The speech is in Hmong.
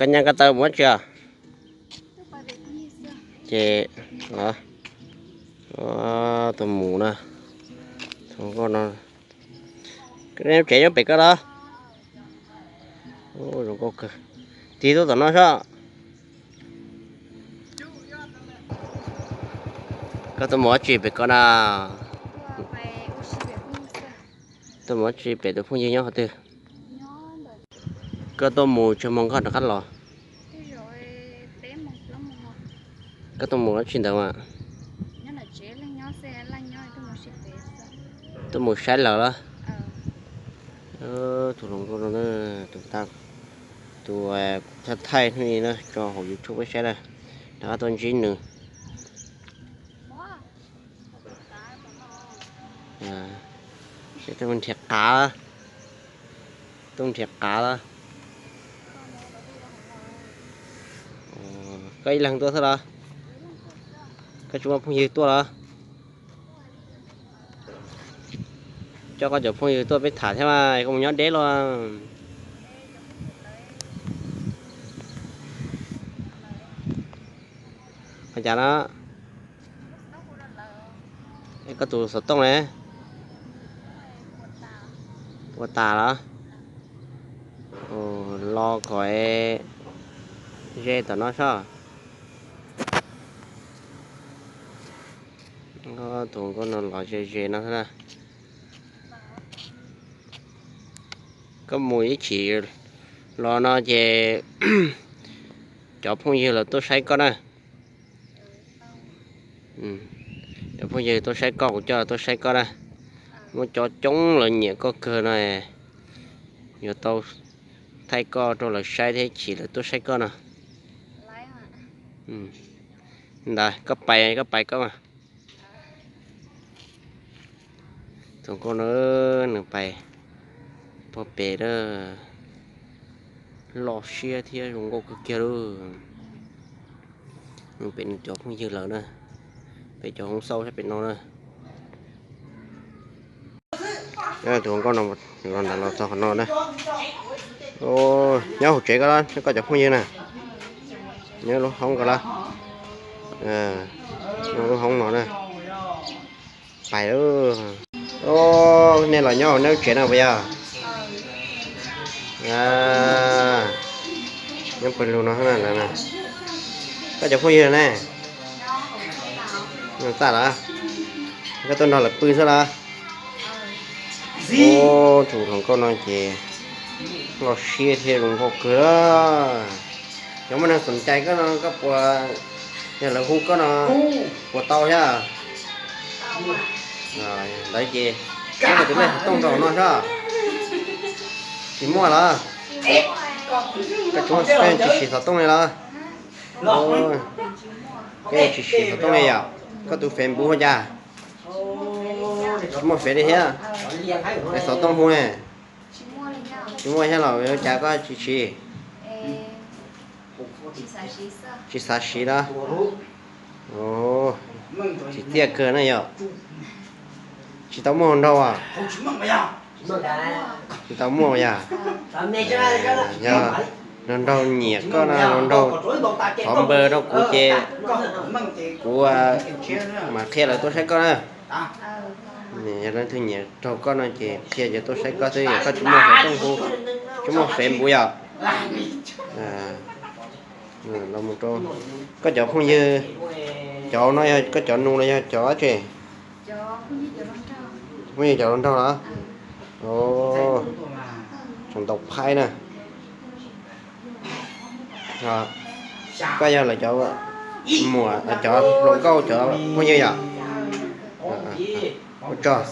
Koj nyab koj tau mus dab tsi os? Ces tus mus na, tus nkauj no, tsev nyob pem koj los? Zoo nkauj kawg. Tig tuaj tom no sob. Koj tuaj mus dab tsi pem koj na? Tuaj mus dab tsi pem tus phooj ywg nyob qhov twg? Koj tuaj mus tsawg moos koj rov qab los? Koj tuaj mus dab tsi ntawd mas? Tuaj mus saib lawv los? Tus hluas nkauj no, tus thaij thaij hnub i na tso hauv YouTube peb saib na, rov qab tuaj ntsib nws. Tuaj nrhiav qav, tuaj nrhiav qav los? Koj ib leeg tuaj xwb los? Koj tsis muaj phooj ywg tuaj los? Coj koj cov phooj ywg tuaj peb tham thiab mas, koj mus nyob deb los? Qhov cas no? Koj tus xov tooj ne? Ua tas los? Los kom ze tom no sob. Tus nkauj no los ze ze no xwb na. Koj mus ib chim los no ces cov phooj ywg los tuaj saib koj na. Cov phooj ywg tuaj saib koj, kuv coj tuaj saib koj na. Muaj cov coob lawv nyiam koj kawg no, yuav tau thaij koj rau lawv saib thiab ib chim lawv tuaj saib koj no. Ntawd koj pais, koj pais koj mas. Tus nkauj no nws pais puag pem lawm, loj siab thiab zoo nkauj kawg kiag lauj. Nws pem nws cov phooj ywg lawm na, pem cov hoob xauj sab pem no na. Tus nkauj no los ntawd los txog qhov no na. Nyob hauv tsev koj, koj cov phooj ywg na, nyob lub hoob ko los, nyob lub hoob no na. Pais lauj. Nej los nyob hauv nej lub tsev no puas yog? Nyob pawg lug no lawm na. Koj cov phooj ywg ne? Txaj los? Koj tuaj nrog lawv pw xwb los? Tus hluas nkauj no ces loj siab thiab zoo nkauj kawg. Yog muaj neeg xom cai koj no koj puas, yog lawv hu koj no puas tau thiab? Ntawd ces muab koj tus lej xov tooj rau no sob. Tsis muaj los? Koj tsis siv xov tooj li los? Koj tsis siv xov tooj li yom? Koj tus Facebook ua cas tsis muaj fev li thiab? Xov tooj hu ne? Tsis muaj thiab los ua cas koj tsis siv? Tsis xav siv los? Tsis txiaj kawg na yom. Tsis tau muaj hluas nraug as? Tsis tau muaj yom? Yog hluas nraug nyiam koj no, hluas nraug thov npawb rau kuv ces kuv mam qhia lawv tuaj saib koj na. Yog leej twg nyiam raug koj no ces qhia ces tuaj saib koj xwb, yog koj tsis muaj Facebook, tsis muaj Facebook yom? Koj cov phooj ywg, cov no yog koj cov nus los yog cov tsi? Phooj ywg cov hluas nraug los? Tseem tau phaib na. Koj yog lawv cov muam, cov hluas nkauj cov phooj ywg yom? Ua tsaug.